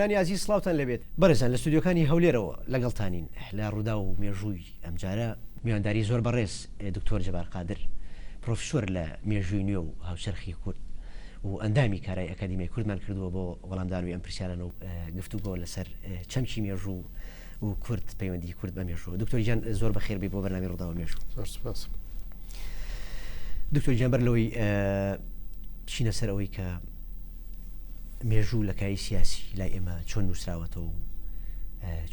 بینەرانی ئازیز سڵاوتان لێبێت. بەڕێزان لە ستۆدیۆکانی هەولێرەوە لەگەڵتانین لە ڕووداو و مێژووی ئەمجارە میوانداری زۆر بەڕێز دکتۆر جەبار قادر پرۆفیسۆر لە مێژووی نوێ و هاوچەرخی کورد و ئەندامی کارای ئەکادیمیای کوردمان کردووە بۆ وەڵامدانەوەی ئەم پرسیارانە و گفتوگۆ لەسەر چەمکی مێژوو و کورد پەیوەندی کورد بە مێژوو دکتۆر گیان زۆر بەخێر بێی بۆ بەرنامەی ڕووداو و مێژوو. زۆر سوپاس. دکتۆر گیان بەر لەوەی بچینە سەر ئەوەی کە مێژوو لە کای سیاسی لای ئێمە چۆن نووسراوەتەوە و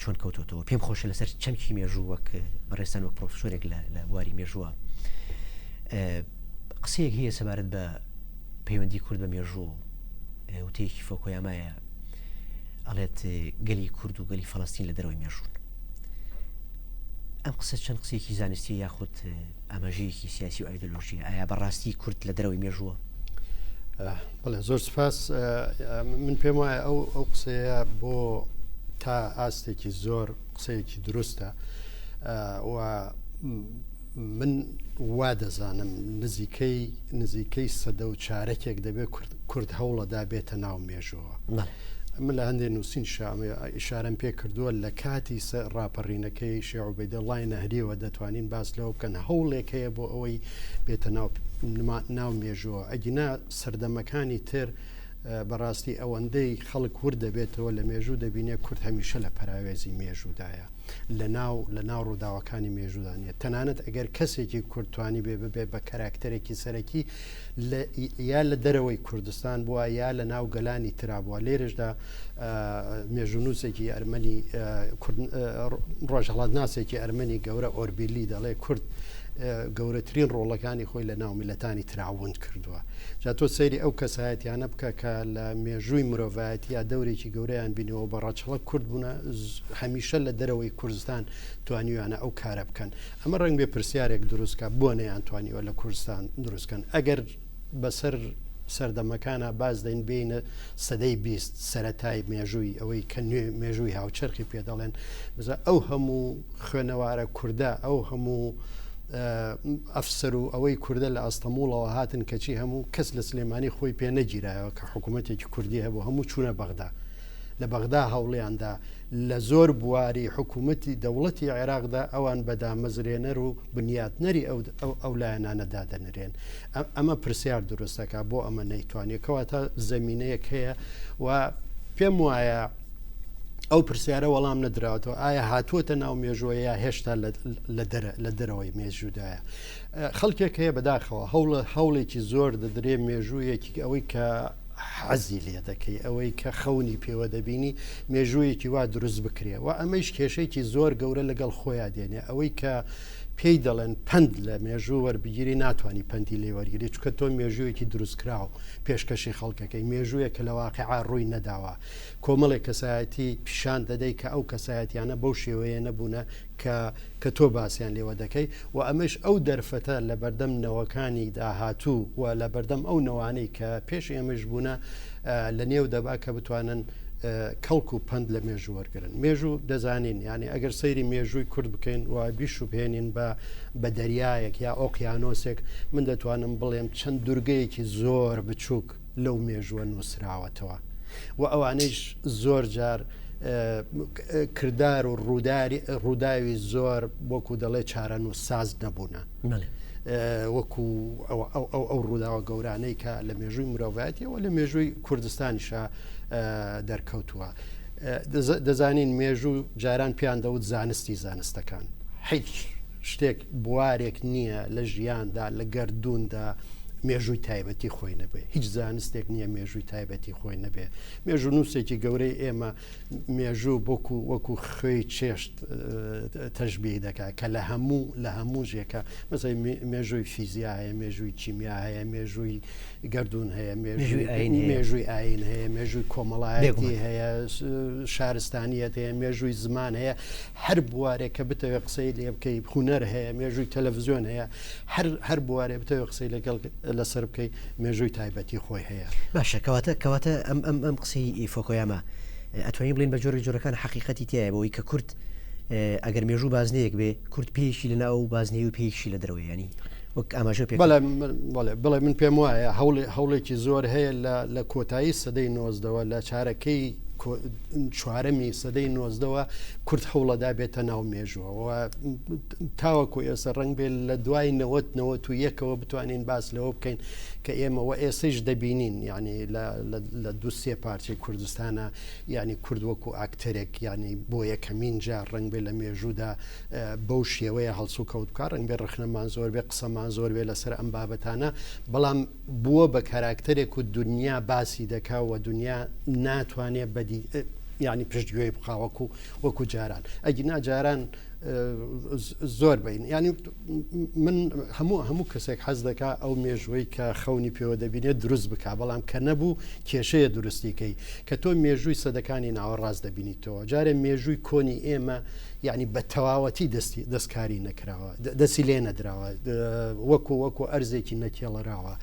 چۆن کەوتۆتەوە پێم خۆشە لەسەر چەمکی مێژوو وەک بەڕێزتان وەک پرۆفسۆرێک لە بواری مێژووە قسەیەک هەیە سەبارەت بە پەیوەندی کورد بە مێژوو وتەیەکی فۆکۆیامایە ئەڵێت گەلی کورد و گەلی فەڵەستین لە دەرەوەی مێژوون ئەم قسە چەند قسەیەکی زانستی یاخود ئاماژەیەکی سیاسی و ئایدۆلۆژیە ئایا بەڕاستی کورد لە دەرەوەی مێژووە؟ بەڵێ زۆر سپاس من پێم وایە ئەو ئەو قسەیە بۆ تا ئاستێکی زۆر قسەیەکی دروستە و من وا دەزانم نزیکەی نزیکەی سەدە و چارەکێک دەبێت کورد هەوڵەدا بێتە ناو مێژووەوە. من لە هەندێ نووسین ئیشارەم پێ کردووە لە کاتی ڕاپەڕینەکەی شێخ عوبەیدەڵڵای نەهریەوە دەتوانین باس لەوە بکەن هەوڵێک هەیە بۆ ئەوەی بێتە ناو ناو مێژووە ئەگینا سەردەمەکانی تر بەڕاستی ئەوەندەی خەڵک ورد دەبێتەوە لە مێژوو دەبینێ کورد هەمیشە لە پەراوێزی مێژوودایە. لە ناو لە ناو ڕووداوەکانی مێژوودا نییە تەنانەت ئەگەر کەسێکی کورد توانی بێ ببێ بە کەراکتەرێکی سەرەکی لە یا لە دەرەوەی کوردستان بووە یا لە ناو گەلانی ترا بووە لێرەشدا مێژوونووسێکی ئەرمەنی ڕۆژهەڵاتناسێکی ئەرمەنی گەورە ئۆربیلی دەڵێ کورد گەورەترین ڕۆڵەکانی خۆی لە ناو میلەتانی تراوند کردووە جا تۆ سەیری ئەو کەسایەتیانە بکە کە لە مێژووی مرۆڤایەتیا دەورێکی گەورەیان بینەوە بە ڕەچەڵەک کورد بوونە هەمیشە لە دەرەوەی کوردستان توانیویانە ئەو کارە بکەن ئەمە ڕەنگ بێ پرسیارێک دروست کا بۆ نەیانتوانیوە لە کوردستان دروست کەن ئەگەر بەسەر سەردەمەکانا باز دەین بێینە سەدەی 20 سەرەتای مێژووی ئەوەی کە نوێ مێژووی هاوچەرخی پێ دەڵێن بزە ئەو هەموو خوێنەوارە کوردە ئەو هەموو ئەفسەر و ئەوەی کوردە لە ئەستەموڵەوە هاتن کەچی هەموو کەس لە سلێمانی خۆی پێ نەگیرایەوە کە حکوومەتێکی کوردی هەبوو هەموو چوونە بەغدا لە بەغدا هەوڵیاندا لە زۆر بواری حکوومەتی دەوڵەتی عێراقدا ئەوان بە دامەزرێنەر و بنیاتنەری ئەو لایەنانە دادەنرێن. ئەمە پرسیار دروست دەکات بۆ ئەمە نەیتوانیوە؟ کەواتە زەمینەیەک هەیە و پێم وایە ئەو پرسیارە وەڵام نەدراوەتەوە ئایا هاتووەتە ناو مێژووە یا هێشتا لە دەرەوەی مێژوودایە. خەڵکێک هەیە بەداخەوە هەوڵێکی زۆر دەدرێ مێژوویەکی ئەوەی کە حەزی لێ دەکەی، ئەوەی کە خەونی پێوە دەبینی، مێژوویەکی وا دروست بکرێ و ئەمەیش کێشەیەکی زۆر گەورە لەگەڵ خۆیا دێنێ. ئەوەی کە پێی دەڵێن پەند لە مێژوو وەربگیری ناتوانی پەندی لێ وەرگری، چونکە تۆ مێژوویەکی دروستکراو پێشکەشی خەڵکەکەی، مێژوویەک کە لە واقیعا ڕووی نەداوە. کۆمەڵێک کەسایەتی پیشان دەدەی کە ئەو کەسایەتیانە بەو شێوەیە نەبوونە کە کە تۆ باسیان لێوە دەکەی و ئەمەیش ئەو دەرفەتە لە بەردەم نەوەکانی داهاتوو و لە بەردەم ئەو نەوانەی کە پێش ئێمەش بوونە لە نێو دەبا کە بتوانن کەڵک و پەند لە مێژوو وەرگرن. مێژوو دەزانین یانی ئەگەر سەیری مێژووی کورد بکەین و بیشوبهێنین بە بە دەریایەک یا ئۆقیانۆسێک من دەتوانم بڵێم چەند دورگەیەکی زۆر بچووک لەو مێژووە نووسراوەتەوە و ئەوانەیش زۆر جار کردار و ڕووداوی زۆر وەکو دەڵێ چارەنووسساز نەبوونە وەکو ئەو ڕووداوە گەورانەی کە لە مێژووی مرۆڤایەتیەوە لە مێژووی کوردستانیشە دەرکەوتووە دەزانین مێژوو جاران پیان دەوت زانستی زانستەکان هیچ شتێک بوارێک نییە لە ژیاندا لە گەردووندا مێژووی تایبەتی خۆی نەبێ هیچ زانستێک نییە مێژووی تایبەتی خۆی نەبێ مێژوونووسێکی گەورەی ئێمە مێژوو بۆکو وەکو خوێی چێشت تەشبیه دەکات کە لە هەموو لە هەموو ژێکە مەسەی مێژووی فیزیا هەیە مێژووی کیمیا هەیە مێژووی گەردوون هەیە مێژووی ئاین مێژووی ئاین هەیە مێژووی کۆمەڵایەتی هەیە شارستانیەت هەیە مێژووی زمان هەیە هەر بوارێک کە بتەوێت قسەی لێ بکەی هونەر هەیە مێژووی تەلەڤزیۆن هەیە هەر هەر بوارێ بتەوێت قسەی لەگەڵ لەسەر بکەی مێژووی تایبەتی خۆی هەیە. باشە کەواتە کەواتە ئەم ئەم ئەم قسەی فۆکۆیاما ئەتوانین بڵێین بە جۆرێک جۆرەکان حەقیقەتی تیایە بەوەی کە کورد ئەگەر مێژوو بازنەیەک بێ کورد پێیەکی لە ناو بازنەی و پێیەکیشی لە دەرەوەیە یانی وەک ئاماژە پێ بەڵێ بەڵێ بڵێ من پێم وایە هەوڵێ هەوڵێکی زۆر هەیە لە لە کۆتایی سەدەی نۆزدەوە لە چارەکەی. چوارەمی سەدەی نۆزدەوە کورد هەوڵەدا بێتە ناو مێژووەوە تاوەکو ئێستا ڕەنگ بێت لە دوای نەوەت نەوەت و یەکەوە بتوانین باس لەوە بکەین کە ئێمە وە ئێسەیش دەبینین یعنی لە دوو سێ پارچەی کوردستانە یعنی کورد وەکو ئاکتەرێک یعنی بۆ یەکەمین جار ڕەنگ بێت لە مێژوودا بەو شێوەیە هەڵسوکەوت بکات ڕەنگ بێت ڕەخنەمان زۆر بێ قسەمان زۆر بێ لەسەر ئەم بابەتانە بەڵام بووە بە کاراکتەرێک و دنیا باسی دەکا و دنیا ناتوانێت بەدی یعنی پشتگوێی بخا وەکو وەکو جاران ئەگینا جاران زۆر بین ینی من هەموو هەموو کەسێک حەز دەکا ئەو مێژوەی کە خەونی پێوە دەبینێت دروست بک بەڵام کە نەبوو کێشەیە دروستیکەی کە تۆ مێژووی سەدەکانی ناوەڕاست دەبینیتەوە جارێ مێژووی کۆنی ئێمە یعنی بە تەواوەتی دەستی دەستکاری نەکراوە دەستی لێ نەدراوە وەکو وەکو ئەرزێکی نەکێڵراوە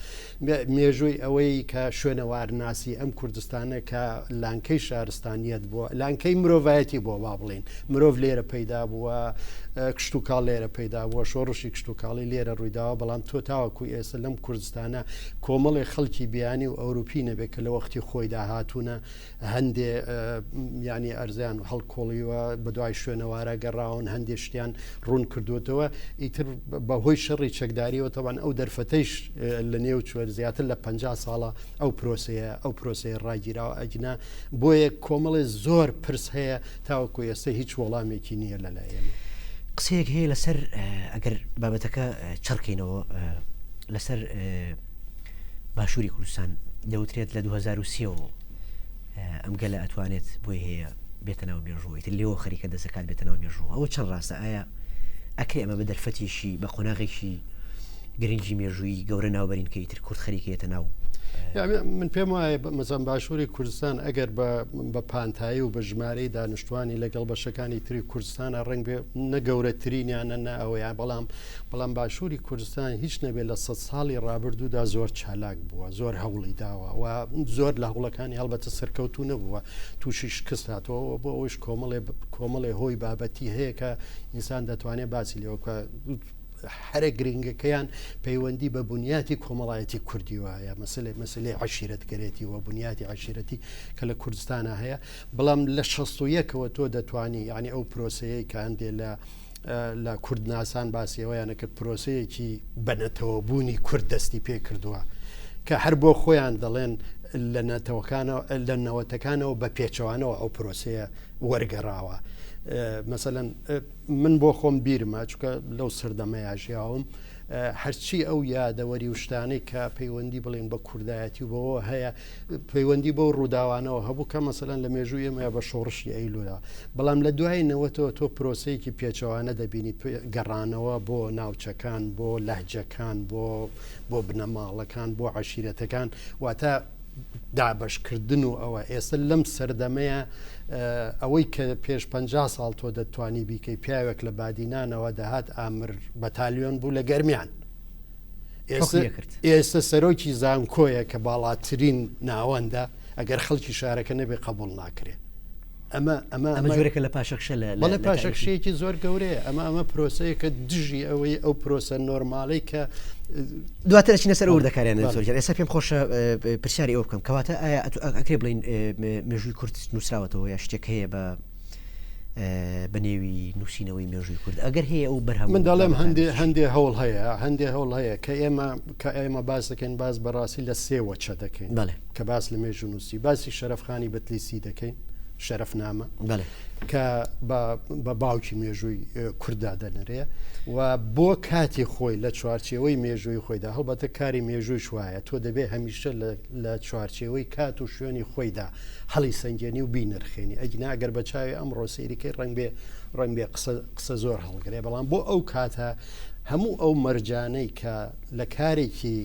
مێژووی ئەوەی کە شوێنەوارناسی ئەم کوردستانە کە لانکەی شارستانیەت بووە، لانکەی مرۆڤایەتی بووە با بڵێین، مرۆڤ لێرە پەیدا بووە، کشتوکاڵ لێرە پەیدا بووە، شۆڕشی کشتوکاڵی لێرە ڕوویداوە، بەڵام تۆ تاوەکو ئێستا لەم کوردستانە کۆمەڵێ خەڵکی بیانی و ئەوروپی نەبێت کە لە وەختی خۆیدا هاتوونە هەندێ یانی ئەرزیان هەڵکۆڵیوە بەدوای شوێنەوارە گەڕاون هەندێ شتیان ڕوون کردوێتەوە ئیتر بەهۆی شەڕی چەکداریەوە تەوان ئەو دەرفەتەیش لە نێو چوەر زیاتر لە پ ساڵە ئەو پرۆسەیە ئەو پرۆسەیە ڕاگیراوە ئەگینا بۆیە کۆمەڵێ زۆر پرس هەیە تاوەکو ئێستا هیچ وەڵامێکی نییە لەلای ئێمە. قسەیەک هەیە لەسەر ئەگەر بابەتەکە چڕکەینەوە لەسەر باشووری کوردستان دەوترێت لە 2023ەوە ئەم گەلە ئەتوانێت بۆی هەیە بێتە ناو مێژوو ئیتر لێوە خەریکە دەسەکات بێتە ناو مێژوو ئەوە چەند ڕاستە ئایا ئەکرێ ئەمە بە دەرفەتێکی بە قۆناغێکی گرنگی مێژوویی گەورە ناوبەرین کە ئیتر کورد خەریکە یەتە ناو من پێم وایە مەزان باشووری کوردستان ئەگەر بە پانتایی و بە ژمارەی دانیشتوانی لەگەڵ بەشەکانی تری کوردستانە ڕنگ بێ نە گەورەترینیانە نە ئەوەیان بەڵام بەڵام باشووری کوردستان هیچ نەبێت لە سە ساڵی ڕابردوودا زۆر چالاک بووە، زۆر هەوڵی داوە و زۆر لە هەوڵەکانی هەڵبەتە سەرکەوتوو نەبووە، تووشی شکست هاتووە و بۆ ئەوەیش کۆمەڵێ کۆمەڵێ هۆی بابەتی هەیە کە ئینسان دەتوانێت باسی لێوە بکات. هەرە گرنگەکەیان پەیوەندی بە بنیاتی کۆمەڵایەتی کوردیوە هەیە، مەسەلەی مەسەلەی عەشیرەتگەرێتی و بنیاتی عەشیرەتی کە لە کوردستانا هەیە، بەڵام لە 61ەوە تۆ دەتوانی یانی ئەو پرۆسەیەی کە هەندێ لە لە کوردناسان باسی ئەوەیان کرد پرۆسەیەکی بەنەتەوەبوونی کورد دەستی پێ کردووە کە هەر بۆ خۆیان دەڵێن لە نەتەوەکانەوە لە نەوەتەکانەوە بە پێچەوانەوە ئەو پرۆسەیە وەرگەڕاوە مەسەلەن من بۆ خۆم بیرمە چکە لەو سەردەمەیا ژیاوم هەرچی ئەو یادەوەری و شتانەی کە پەیوەندی بڵێن بە کوردایەتی و بەوە هەیە پەیوەندی بەو ڕووداوانەوە هەبوو کە مەسەلەن لە مێژووی ئێمەیا بە شۆڕشی ئەیلولا، بەڵام لە دوای نەوەتەوە تۆ پرۆسەیەکی پێچەوانە دەبینی، گەڕانەوە بۆ ناوچەکان، بۆ لەهجەکان، بۆ بۆ بنەماڵەکان، بۆ عەشیرەتەکان، واتە دابەشکردن و ئەوە ئێستا لەم سەردەمەیە ئەوەی کە پێش 50 ساڵ تۆ دەتوانی بیکەی پیاوێک لە بادینانەوە دەهات ئامر بەتالیۆن بوو لە گەرمیان. ئێستا سەرۆکی زانکۆیە کە باڵاترین ناوەندە ئەگەر خەڵکی شارەکە نەبێ قبول ناکرێ ئەمە ئەمە ئەمە جۆرێکە لە پاشەکشە لە بەڵێ پاشەکشەیەکی زۆر گەورەیە ئەمە ئەمە پرۆسەیەکە دژی ئەوەی ئەو پرۆسە نۆرمالەی کە دواتر ئەچینە سەر وردەکاریانە زۆر ئێستا پێم خۆشە پرسیاری ئەوە بکەم کەواتە ئایا ئەکرێ بڵین مێژووی کورد نووسراوەتەوە یا شتێک هەیە بە بە نێوی نووسینەوەی مێژووی کورد ئەگەر هەیە ئەو بەرهەم من دەڵێم هەندێ هەندێ هەوڵ هەیە هەندێ هەوڵ هەیە کە ئێمە کە ئێمە باس دەکەین باس بەڕاستی لە سێ وەچە دەکەین بەڵێ کە باس لە مێژوو نووسی باسی شەرەفخانی بتلیسی دەکەین شەرەفنامە بەڵێ کە بە باوکی مێژووی کورددا دەنرێ و بۆ کاتی خۆی لە چوارچێوەی مێژووی خۆیدا هەڵبەتە کاری مێژووی وایە تۆ دەبێ هەمیشە لە چوارچێوەی کات و شوێنی خۆیدا هەڵیسەنگێنی و بینرخێنی ئەگینا ئەگەر بە چاوی ئەمڕۆ سەیری کەی ڕەنگبێ ڕەنگبێ قسە قسە زۆر هەڵگرێ بەڵام بۆ ئەو کاتە هەموو ئەو مەرجانەی کە لە کارێکی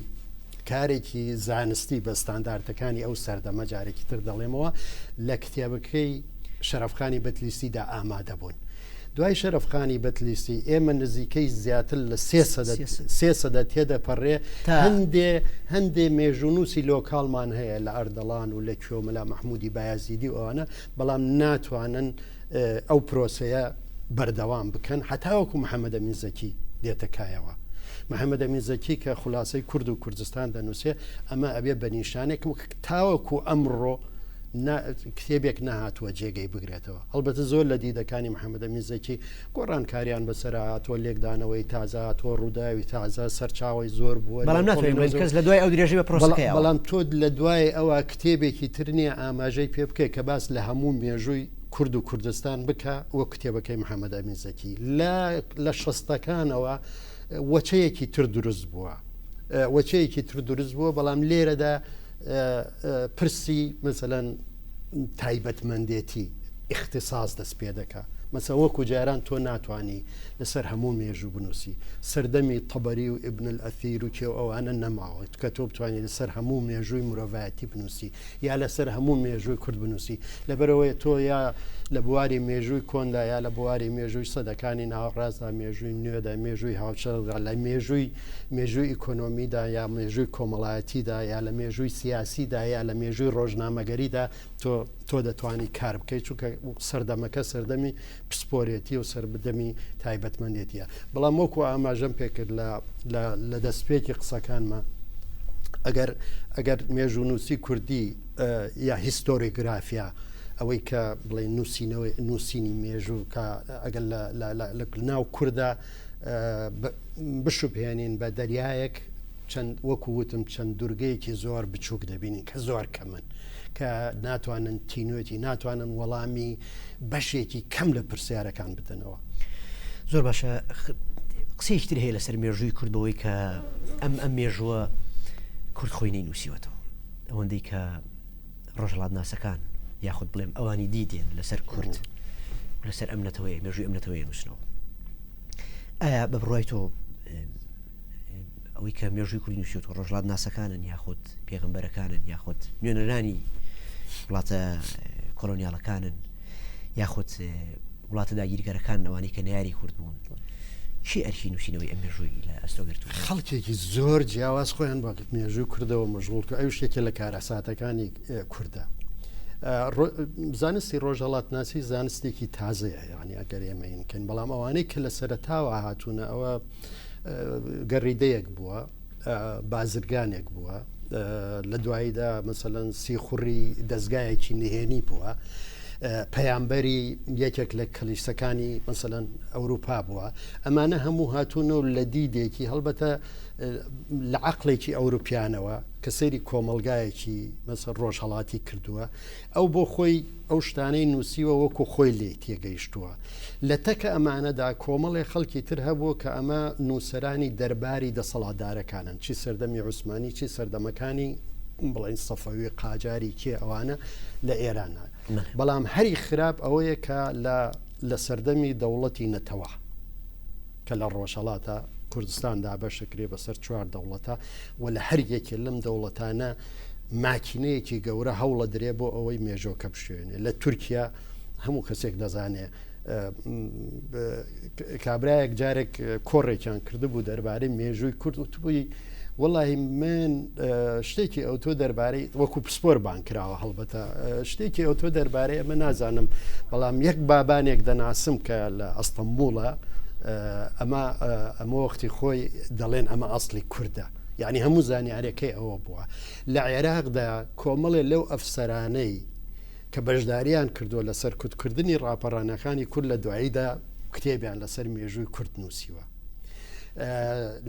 کارێکی زانستی بە ستاندارتەکانی ئەو سەردەمە جارێکی تر دەڵێمەوە لە کتێبەکەی شەرەفخانی بەتلیسیدا ئامادە بوون. دوای شەرەفخانی بەتلیسی ئێمە نزیکەی زیاتر لە سێ سەدە سێ سەدە تێدەپەڕێ هەندێ هەندێ مێژوونووسی لۆکاڵمان هەیە لە ئەردەڵان و لە کوێ و مەلا مەحموودی بایەزیدی و ئەوانە بەڵام ناتوانن ئەو پرۆسەیە بەردەوام بکەن هەتاوەکو محەممەدەمین زەکی دێتە کایەوە. محەممەدەمین زەکی کە خولاسەی کورد و کوردستان دەنووسێ ئەمە ئەبێ بە نیشانێک تاوەکو ئەمڕۆ. کتێبێک نەهاتووە جێگەی بگرێتەوە. هەڵبەتە زۆر لە دیدەکانی محەمەد ئەمین زەکی گۆڕانکاریان بەسەرا هاتووە، لێکدانەوەی تازە هاتووە، ڕووداوی تازە، سەرچاوەی زۆر بووە. بەڵام ناتوانین بڵێین کەس لە دوای ئەو درێژەی بە پرۆسەکە یاوە. بەڵام تۆ لە دوای ئەوە کتێبێکی تر نییە ئاماژەی پێ بکەی کە باس لە هەموو مێژووی کورد و کوردستان بکا وەک کتێبەکەی محەمەد ئەمین زەکی. لە لە شەستەکانەوە وەچەیەکی تر دروست بووە. وەچەیەکی تر دروست بووە، بەڵام لێرەدا پرسی مەسەلەن تایبەتمەندێتی، اختصاص، دەست پێ دەکا. مەسەلەن وەکو جاران تۆ ناتوانی لەسەر هەموو مێژوو بنووسی. سەردەمی تەبەری و ئیبن ئەلئەثیر و کێ و ئەوانە نەماوە کە تۆ بتوانی لەسەر هەموو مێژووی مرۆڤایەتی بنووسی یا لەسەر هەموو مێژووی کورد بنووسی. لەبەرئەوەی تۆ یا لە بواری مێژووی کۆندا یا لە بواری مێژووی سەدەکانی ناوەڕاستدا، مێژووی نوێدا، مێژووی هاوچەرخدا، لە مێژووی مێژووی ئیکۆنۆمیدا یا مێژووی کۆمەڵایەتیدا یا لە مێژووی سیاسیدا یا لە مێژووی ڕۆژنامەگەریدا تۆ تۆ دەتوانی کار بکەیت چونکە سەردەمەکە سەردەمی پسپۆرێتی و سەربدەمی تایبەتمەندێتیە بەڵام وەکو ئاماژەم پێکرد لە لە دەستپێکی قسەکانمە ئەگەر ئەگەر مێژوونووسی کوردی یا هیستۆریگرافیا ئەوەی کە بڵێ نووسینەوەی نووسینی مێژوو کە ئەگەر لە ناو کووردا بشوبهێنین بە دەریایەک چەند وەکو وتم چەند دورگەیەکی زۆر بچووک دەبینین کە زۆر کەمن کە ناتوانن تینوێتی ناتوانن وەڵامی بەشێکی کەم لە پرسیارەکان بدەنەوە. زۆر باشە قسەیەکی تر هەیە لەسەر مێژووی کورد بەوەی کە ئەم ئەم مێژووە کورد خۆی نەینووسیوەتەوە ئەوەندەی کە ڕۆژهەڵاتناسەکان یاخود بڵێم ئەوانی دی دێن لەسەر کورد لەسەر ئەم نەتەوەیە مێژووی ئەم نەتەوەیە نووسنەوە ئایا بە بڕای تۆ ئەوەی کە مێژووی کوردی نووسیوەتەوە ڕۆژهەڵات ناسەکانن یاخود پێغەمبەرەکانن یاخود نوێنەرانی وڵاتە کۆلۆنیالەکانن یاخود وڵاتە داگیرکەرەکان ئەوانەی کە نەیاری کورد بوون چی ئەرکی نووسینەوەی ئەم مێژووی لە ئەستۆ گرتووە؟ خەڵکێکی زۆر جیاواز خۆیان بە مێژووی کوردەوە مەشغوڵ کرد ئەویش یەکێ لە کارەساتەکانی کوردە. زانستی ڕۆژهەڵاتناسی زانستێکی تازەیە یعنی ئەگەر ئێمە ینکەین بەڵام ئەوانەی کە لە سەرەتاوە هاتوونە ئەوە گەڕیدەیەک بووە بازرگانێک بووە لە دواییدا مەسەلەن سیخوڕی دەزگایەکی نهێنی بووە پەیامبەری یەکێک لە کلیسەکانی مەسەلەن ئەوروپا بووە ئەمانە هەموو هاتوونە و لە دیدێکی هەڵبەتە لە عقلێکی ئەوروپیانەوە کە سەیری کۆمەلگایەکی مەسەر ڕۆژهڵاتی کردووە ئەو بۆ خۆی ئەو شتانەی نووسیوە وەکو خۆی لێی تێگەیشتووە. لە تەکە ئەمانەدا کۆمەڵێ خەڵکی تر هەبووە کە ئەمە نووسەرانی دەرباری دەسەڵاتدارەکانن، چی سەردەمی عوسمانی چی سەردەمەکانی بڵێین سەفەوی، قاجاری، کێ ئەوانە لە ئێرانە. بەڵام هەری خراپ ئەوەیە کە لە لە سەردەمی دەوڵەتی نەتەوە کە لە ڕۆژهەڵاتە کوردستان دابەشەکرێ بەسەر چوار دەوڵەتە و لە هەر یەکێ لەم دەوڵەتانە ماکینەیەکی گەورە هەوڵە درێ بۆ ئەوەی مێژۆکە بشێنێ لە تورکیا هەموو کەسێک دەزانێ کابرایەک جارێک کۆڕێکیان کردبوو دەربارەی مێژووی کورد وتبووی وەڵی من شتێکی ئەو تۆ دەربارەی وەکو پسپۆر بان کراوە هەڵبەتە شتێکی ئەو تۆ دەربارەی ئەمە نازانم بەڵام یەک بابانێک دەناسم کە لە ئەستەمبوڵە ئەمە ئەمە وەختی خۆی دەڵێن ئەمە ئەسلی کوردە یعنی هەموو زانیارەکەی ئەوە بووە لە عێراقدا کۆمەڵێ لەو ئەفسەرانەی کە بەشداریان کردووە لە سەرکوتکردنی ڕاپەڕانەکانی کورد لە دواییدا کتێبیان لەسەر مێژووی کورد نووسیوە.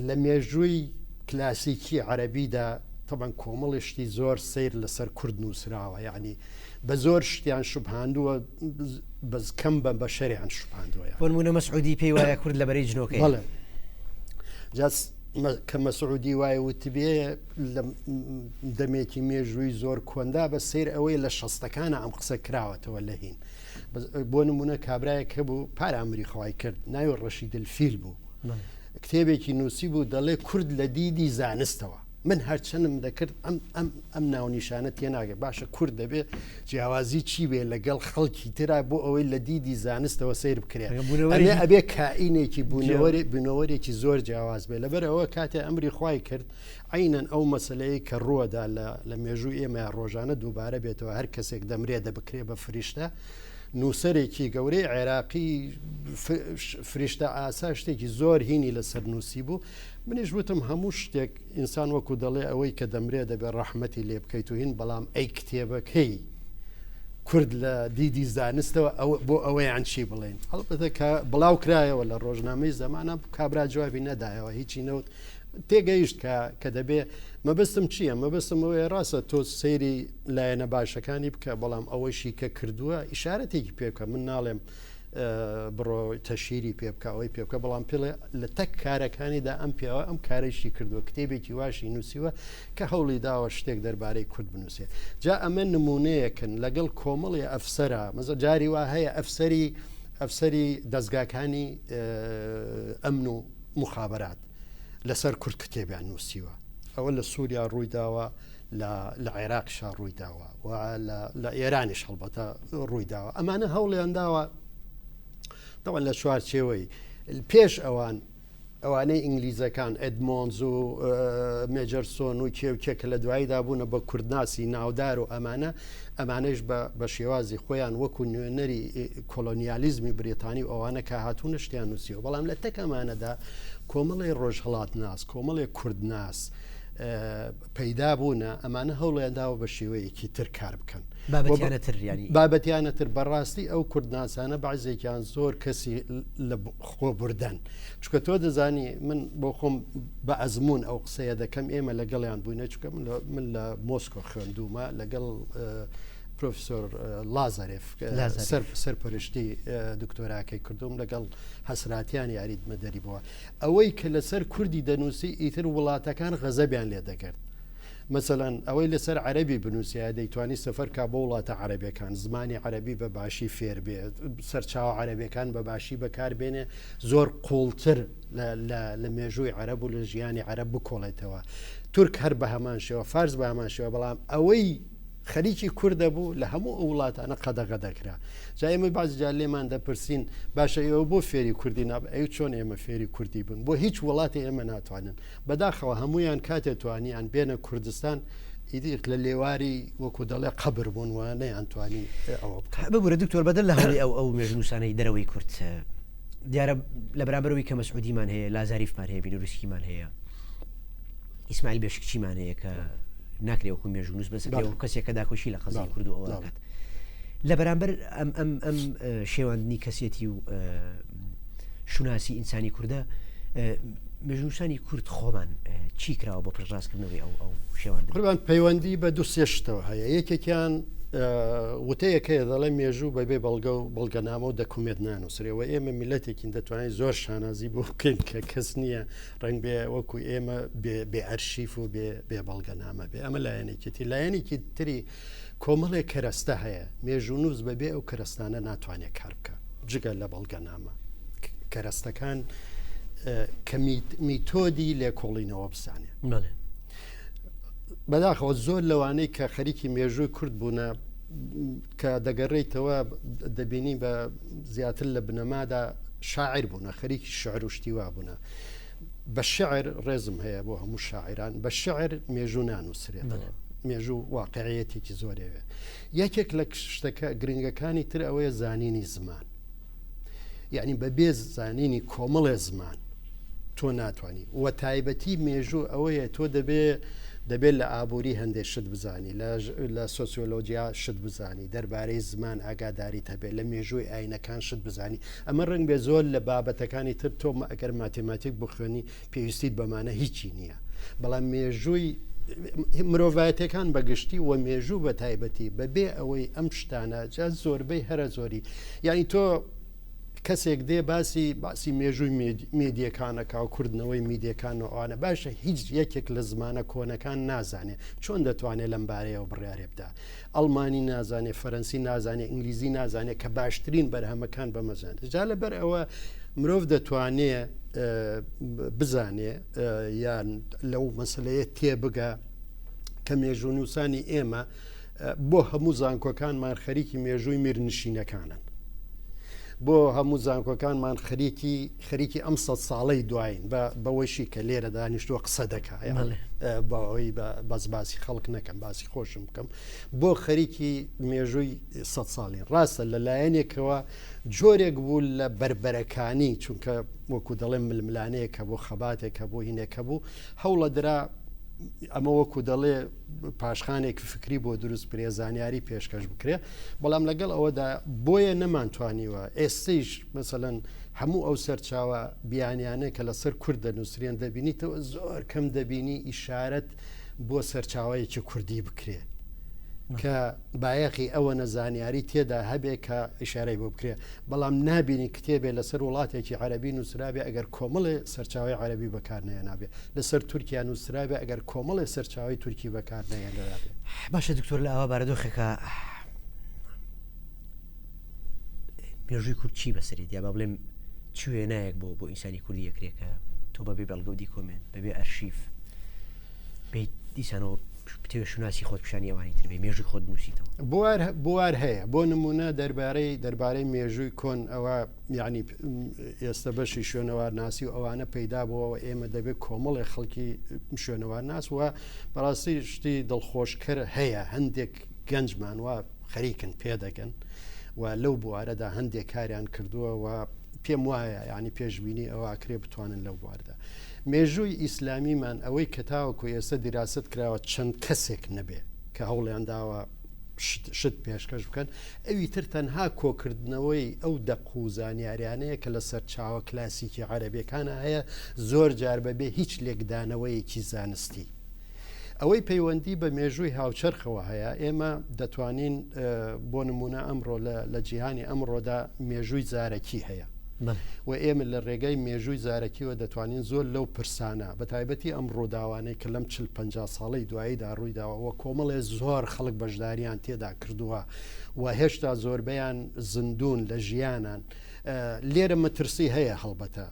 لە مێژووی کلاسیکی عەرەبیدا تەبەن کۆمەڵی شتی زۆر سەیر لەسەر کورد نووسراوە یعنی بە زۆر شتیان شوبهاندووە بەس کەم بە بەشەریان شوبهاندووە بۆ نموونە مەسعودی پێی وایە کورد لە بەرەی جنۆکەیە. بەڵێ جا کە مەسعودی وای وتبێ لە دەمێکی مێژووی زۆر کۆندا بە سیر ئەوەی لە شەستەکانە ئەم قسە کراوەتەوە لە هین بۆ نمونە کابراایەک هەبوو پار ئەمری خوای کرد ناوی ڕەشید الفیل بوو کتێبێکی نووسی بوو دەڵێ کورد لە دیدی زانستەوە من هەرچەندم دەکرد ئەم ئەم ئەم ناونیشانە تێناگە باشە کورد دەبێ جیاوازی چی بێ لەگەڵ خەڵکی ترا بۆ ئەوەی لە دیدی زانستەوە سەیر بکرێت ئەبێ ئەبێ کائینێکی بوونەوەری بوونەوەرێکی زۆر جیاواز بێ لەبەر ئەوە کاتێ ئەمری خوای کرد عینەن ئەو مەسلەیە کە ڕووەدا لە لە مێژوو ئێمە ڕۆژانە دووبارە بێتەوە هەر کەسێک دەمرێ دەبکرێ بە فریشتە نووسەرێکی گەورەی عێراقی فریشتە ئاسا شتێکی زۆر هینی لەسەر نووسی بوو منیش وتم هەموو شتێک ئینسان وەکو دەڵێ ئەوەی کە دەمرێ دەبێ ڕەحمەتی لێ بکەیت و هین بەڵام ئەی کتێبەکەی. کورد لە دیدی زانستەوە ئەو بۆ ئەوەیان چی بڵێن هەڵبەتە کە بڵاو کرایەوە لە ڕۆژنامەی زەمانە کابرا جوابی نەدایەوە هیچی نەوت تێگەیشت کە کە دەبێ مەبەستم چییە مەبەستم ئەوەیە ڕاستە تۆ سەیری لایەنە باشەکانی بکە بەڵام ئەوەشی کە کردووە ئیشارەتێکی پێ بکە من ناڵێم بڕۆ تەشیری پێ بکە ئەوەی پێ بکە بەڵام پێڵێ لە تەک کارەکانیدا ئەم پیاوە ئەم کارێکی کردووە کتێبێکی واشی نووسیوە کە هەوڵی داوە شتێک دەربارەی کورد بنووسێ جا ئەمە نمونەیەکن لەگەڵ کۆمەڵی ئەفسەرە مەزە جاری وا هەیە ئەفسەری ئەفسەری دەستگاکانی ئەمن و مخابرات لەسەر کورد کتێبیان نووسیوە ئەوە لە سووریا ڕووی داوە لە عێراقیشا ڕووی داوە و لە ئێرانیش هەڵبەتە ڕووی داوە ئەمانە هەوڵیان داوە دەوان لە چوارچێوەی پێش ئەوان ئەوانەی ئینگلیزەکان ئەدمۆنز و مێجەرسۆن و کێ و کێ کە لە دواییدا بوونە بە کوردناسی ناودار و ئەمانە ئەمانەیش بە شێوازی خۆیان وەکو نوێنەری کۆلۆنیالیزمی بریتانی و ئەوانە کە هاتوونە شتیان نووسیوە بەڵام لە تەک ئەمانەدا کۆمەڵی ڕۆژهەڵاتناس کۆمەڵێ کوردناس پەیدا بوونە ئەمانە هەوڵیان داوە بە شێوەیەکی تر کار بکەن بابەتیانەتر یانی بابەتیانەتر بەڕاستی ئەو کوردناسانە بەعزێکیان زۆر کەسی لە خۆ بردەن چونکە تۆ دەزانی من بۆ خۆم بە ئەزموون ئەو قسەیە دەکەم ئێمە لەگەڵیان بووینە چونکە من لە مۆسکۆ خوێندوومە لەگەڵ پرۆفسۆر لازارێف سەر سەرپەرشتی دکتۆراکەی کردوم لەگەڵ هەسراتیان یاریت مەدەری بووە ئەوەی کە لەسەر کوردی دەنووسی ئیتر وڵاتەکان غەزەبیان لێ دەگرت مەسەلەن ئەوەی لەسەر عەرەبی بنووسایە دەیتوانی سەفەر کا بۆ وڵاتە عەرەبیەکان، زمانی عەرەبی بە باشی فێر بێ، سەرچاوە عەرەبیەکان بە باشی بەکار بێنێ، زۆر قووڵتر لە مێژووی عەرەب و لە ژیانی عەرەب بکۆڵێتەوە. تورک هەر بە هەمان شێوە، فارس بە هەمان شێوە، بەڵام ئەوەی خەریکی کوردە بوو لە هەموو ئەو وڵاتانە قەدەغە دەکرا. جا ئێمە بەعزی جار لێمان دەپرسین باشە ئێوە بۆ فێری کوردی نابن؟ ئەی چۆن ئێمە فێری کوردی بن؟ بۆ هیچ وڵاتێ ئێمە ناتوانن. بەداخەوە هەموویان کاتێ توانیان بێنە کوردستان ئیدی لە لێواری وەکو دەڵێ قەبر بوون و نەیانتوانی ئەوە بکەن. ببورە دکتۆر بەدەر لە هەوڵی ئەو ئەو مێژوونووسانەی دەرەوەی کورد دیارە لە بەرامبەرەوەی کە مەسعودیمان هەیە لازاریفمان هەیە بینوروسکیمان هەیە ئیسماعیل بێشکچیمان هەیە کە ناکرێ وەکو مێژوونووس بەس بەڵێ. کەسێک کە داکۆکی لە قەزیەی بەڵێ. کورد و ئەوە بەڵێ. دەکات لە بەرامبەر ئەم ئەم ئەم شێواندنی کەسێتی و شوناسی ئینسانی کوردە مێژوونووسانی کورد خۆمان چی کراوە بۆ پشتڕاستکردنەوەی ئەو ئەو شێواندنە؟ قوربان پەیوەندی بە دوو سێ شتەوە هەیە یەکێکیان وتەیەک هەیە دەڵێ مێژوو بەبێ بەڵگە و بەڵگەنامە و دەکومێت نانووسرێ و ئێمە میلەتێکین دەتوانین زۆر شانازی بۆ بکەین کە کەس نییە ڕەنگ بێ وەکو ئێمە بێ ئەرشیف و بێ بەڵگەنامە بێ ئەمە لایەنێکێتی لایەنێکی تری کۆمەڵێک کەرەستە هەیە، مێژوونووس بەبێ ئەو کەرەستانە ناتوانێت کار بکات، جگە لە بەڵگەنامە. کەرەستەکان کە میتۆدی لێکۆڵینەوە بزانێت. بەداخەوە زۆر لەوانەی کە خەریکی مێژووی کورد بوونە کە دەگەڕێیتەوە دەبینی بە زیاتر لە بنەمادا شاعیر بوونە، خەریکی شعر و شتی وا بوونە. بە شعر ڕێزم هەیە بۆ هەموو شاعران بە شعر مێژوو نانووسرێتەوە مێژوو واقعەتێکی زۆرەوێ یەکێک لە شتەکە گرنگەکانی تر ئەوەیە زانینی زمان یعنی بەبێ زانینی کۆمەڵێ زمان تۆ ناتوانانی وە تایبەتی مێژوو ئەوەیە تۆ دەبێ دەبێت لە ئابووری هەندێک شت بزانی لە سۆسیۆلۆجیا شت بزانی دەربارەی زمان ئاگاداریت هەبێت لە مێژووی ئاینەکان شت بزانی ئەمە ڕەنگ بێ زۆر لە بابەتەکانی تر تۆ ئەگەر ماتێماتیک بخوێنی پێویستیت بەمانە هیچی نییە بەڵام مێژووی مرۆڤایەتەکان بەگشتی و مێژوو بە تایبەتی بەبێ ئەوەی ئەم شتانە جا زۆربەی هەرە زۆری یعنی تۆ کەسێک دێ باسی باسی مێژووی میدیەکانەکە و کوردنەوەی میدیەکان و ئەوانە باشە هیچ یەکێک لە زمانە کۆنەکان نازانێ چۆن دەتوانێت لەم بارەیەوە بڕیارێ بدا ئەڵمانی نازانێ، فەرەنسی نازانێ، ئینگلیزی نازانێ کە باشترین بەرهەمەکان بەمەزان. جا لەبەر ئەوە مرۆڤ دەتوانێ بزانێ یان لەو مەسلەیە تێبگا کە مێژوونووسانی ئێمە بۆ هەموو زانکۆکانمان خەریکی مێژووی میرنشینەکانن. بۆ هەموو زانکۆکانمان خەریکی خەریکی ئەم سە ساڵەی دوایین بە بەوەشی کە لێرە دانیشتووە قسە دەکا بەوەی بەس باسی خەڵک نەکەم باسی خۆشم بکەم بۆ خەریکی مێژووی سە ساڵی ڕاستە لە لایەنێکەوە جۆرێک بوو لە ئەمە وەکو دەڵێ پاشخانێک فکری بۆ دروست برێ زانیاری پێشکەش بکرێ بەڵام لەگەڵ ئەوەدا بۆیە نەمانتوانیوە ئێستەیش مەسەلەن هەموو ئەو سەرچاوە بیانیانە کە لەسەر کورد دەنووسرێن دەبینیتەوە زۆر کەم دەبینی ئیشارەت بۆ سەرچاوەیەکی کوردی بکرێ کە بایەخی ئەوەنە زانیاری تێدا هەبێ کە ئیشارەی بۆ بکرێ بەڵام نابینی کتێبێ لەسەر وڵاتێکی عەرەبی نووسرابێ ئەگەر کۆمەڵێ سەرچاوەی عەرەبی بەکار نەهێنابێ لەسەر تورکیا نووسرابێ ئەگەر کۆمەڵێ سەرچاوەی تورکی بەکار نەهێنرابێ. باشە دکتۆر لە ئاوا بارودۆخێکا مێژووی کورد چی بەسەری دیا با بڵێم چ وێنایەک بۆ بۆ ئینسانی کوردی ئەکرێ کە تۆ بەبێ بەڵگە و دیکۆمێنت بەبێ ئەرشیف بیت دیسانەوە بتەوێ شوناسی خۆت پیشانی ئەوانی تر بێ مێژووی خۆت بنووسیتەوە. بوار بوار هەیە بۆ نمونە دەربارەی دەربارەی مێژووی کۆن ئەوە یعنی ئێستا بەشی شوێنەوارناسی و ئەوانە پەیدا بووەوە ئێمە دەبێت کۆمەڵێ خەڵکی شوێنەوارناس وە بەڕاستی شتی دڵخۆشکەر هەیە هەندێک گەنجمان وا خەریکن پێدەگەن و لەو بوارەدا هەندێک کاریان کردووە و پێم وایە یعنی پێشبینی ئەوە ئەکرێ بتوانن لەو بواردا مێژووی ئیسلامیمان ئەوەی کە تاوەکو ئێستا دیراست کراوە چەند کەسێک نەبێ کە هەوڵیان داوە شت پێشکەش بکەن ئەوی تر تەنها کۆکردنەوەی ئەو دەق و زانیاریانەیە کە لە سەرچاوە کلاسیکی عەرەبیەکانە هەیە زۆر جار بەبێ هیچ لێکدانەوەیەکی زانستی. ئەوەی پەیوەندی بە مێژووی هاوچەرخەوە هەیە، ئێمە دەتوانین بۆ نموونە ئەمڕۆ لە جیهانی ئەمڕۆدا مێژووی زارەکی هەیە و ئێمە لە ڕێگای مێژووی زارەکیەوە دەتوانین زۆر لەو پرسانە بە تایبەتی ئەم ڕووداوانەی کە لەم چل 50 ساڵەی دواییدا ڕوویداوە و کۆمەڵێ زۆر خەڵک بەشداریان تێدا کردووە و هێشتا زۆربەیان زیندوون لە ژیانان لێرە مەترسی هەیە هەڵبەتە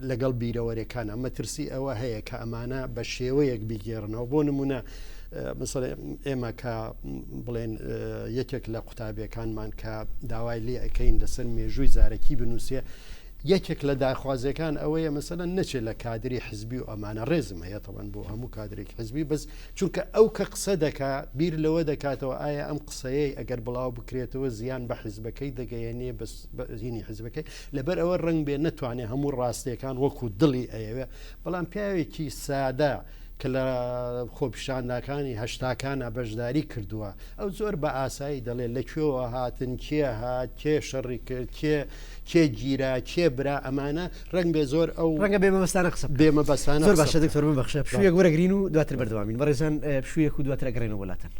لەگەڵ بیرەوەرێکانە مەترسی ئەوە هەیە کە ئەمانە بە شێوەیەک بیگێڕنەوە بۆ نمونە مثلا ئێمە کە بڵێن یەکێک لە قوتابیەکانمان کە داوای لێ ئەەکەین لەسەر مێژووی زارەکی بنووسێ یەکێک لە داخوازیەکان ئەوەیە مەسەلەن نەچێت لە کادری حزبی و ئەمانە ڕێزم هەیە تەوان بۆ هەموو کادرێک حزبی بەس چونکە ئەو کە قسە دەکا بیر لەوە دەکاتەوە ئایا ئەم قسەیەی ئەگەر بڵاو بکرێتەوە زیان بە حزبەکەی دەگەیەنێ بەس هینی حزبەکەی لەبەر ئەوە ڕەنگ بێ نەتوانێ هەموو ڕاستیەکان وەکو دڵی ئەیەوێ بەڵام پیاوێکی سادە کە لە خۆپیشانداکانی هەشتاکانە بەشداری کردووە ئەو زۆر بە ئاسایی دەڵێ لە کوێوە هاتن کێ هات کێ شەڕی کرد کێ کێ گیرا کێ برا ئەمانە ڕەنگ بێ زۆر ئەو ڕەنگە بێ مەبەستانە قسە بێ مەبەستانە زۆر باشە دکتۆر ببەخشە پشوویەک وەرەگرین و دواتر بەردەوامین بەڕێزان پشوویەک و دواتر ئەگەڕێنەوە وڵاتان.